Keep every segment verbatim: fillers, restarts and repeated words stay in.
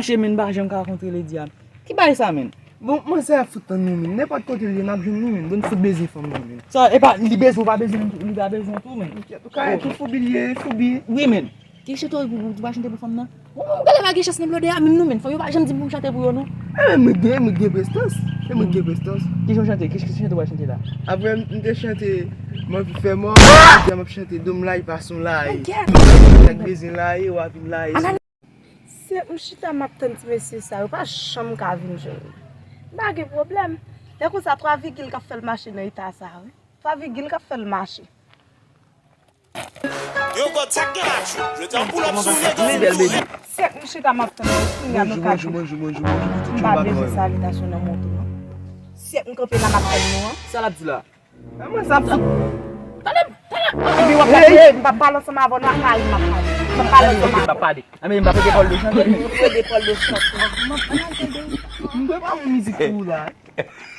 Che, men, m pa janm ka kontre Lady a. Ki bagay sa, men? Bon, manzè ap fout tann nou, men. Nenpòt kote l ye, n ap jwenn li, men. Bon, fout bezwen fanm nan, men. Sa, e pa, li bezwen, ou pa bezwen, li pa bezwen tou, men. Ou ka tou foubi l ye, foubi. Wi, men. Ki chante pou, pou, pou pa chante pou fanm nan? Ou gade pa gen chans nan blòdè a, menm nou, men. Fanm yo pa janm di pou chante pou yo, non. E, men, mwen gen, mwen gen prestans. E, mwen gen prestans. Ki jan w chante? Ki, ki chante w pa chante la? Apre, m, m te chante, m anvi fè mò, m ap chante, dom la, e pa son la, e. Chak bezwen la, e, w a vin la, e. Se m chita m ap tann ti mesye sa yo pa janm ka vin jwenn m. M pa gen pwoblèm. Lè konsa twa vigil k ap fè l mache nan eta sa wi. Twa vigil k ap fè l mache. Yo God sa k gen la tchou. Jodi a m pull up sou nèg yo. Se m chita m ap tann yo kounye a nou ka jwenn. Bonjou, bonjou, bonjou, bonjou. M pa bezwen salitasyon nan moto non. Se m kanpe la m ap tann nou an. Sa l ap di la? Mwen sa fout. Tande, tande. Epi w ap pale, m p ap pale ansanm avè w, nan kay m ap pale. M p ap pale ansanm avè w. M p ap pale. A men m p ap ede Paul de chante. Mwen ede Paul de chante. M dwe pa yon mizik pou ou la.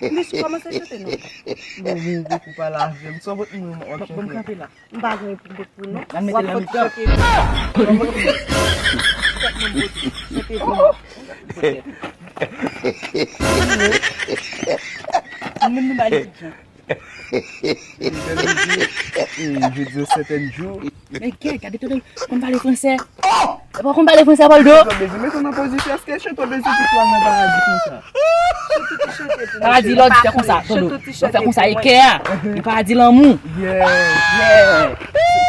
Mizik kòmanse chante non. Bon, bon, bon, pou pale avè m. Sa w pot mwen w ap chante. Bon, m kanpe la. M pa gen pou pot pou non. W ap pot chante. Chante pou mwen. Mwen menm m pa gen jan. Jodi an sèten jou. Men kè, gade tande, konn pale fransè. E pa konn pale fransè, Poldo. Mete w nan pozisyon, èske chante w bezwen pou pral nan paradi konsa? Paradi lò di fè konsa, Poldo. Lò fè konsa, e kè a. E paradi lanmou. Yeah. Yeah.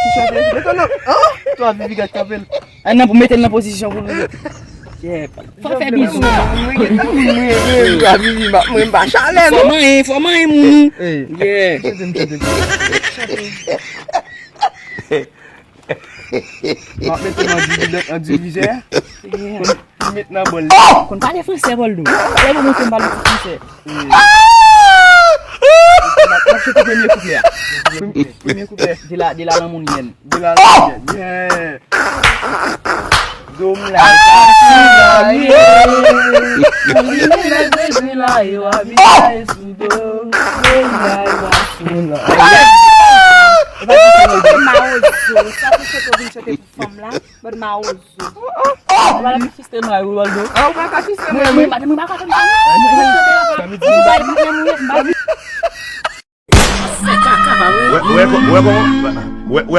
Ki chante? Mete w nan, an? Twa vivi gad kanpe l. An nan pou mete l nan pozisyon pou nou. Yeah. Fò fè bizou. Mwen pa vivi, mwen pa chalè non. Fò manyen, fò manyen moun. Yeah. Chante m, chante m. M ap mete m an divi-, an divizè. Yeah. Pou m met nan bòl. Konn pale fransè, Poldo. Pale pou mwen, konn pale ti fransè. M ap chante premye kouplè a. Premye kouplè. De la, de la lanmou yèn. De la lanmou yèn. Yeah. Dom la, sa la ye. Li lè bezwen la, yo abitay sou do. Dom la, sa la. E pa di sa, mawozo. Sa pou chante, vin chante pou fanm la. Bann mawozo. Ou pa la pou fiste nou a Ronaldo. Ah, ou pa ka fiste mwen, mwen, mwen, mwen pa ka fè sa. Mwen pa patnè mwen, mwen pa. Wè, wè, wè, wè, wè, wè,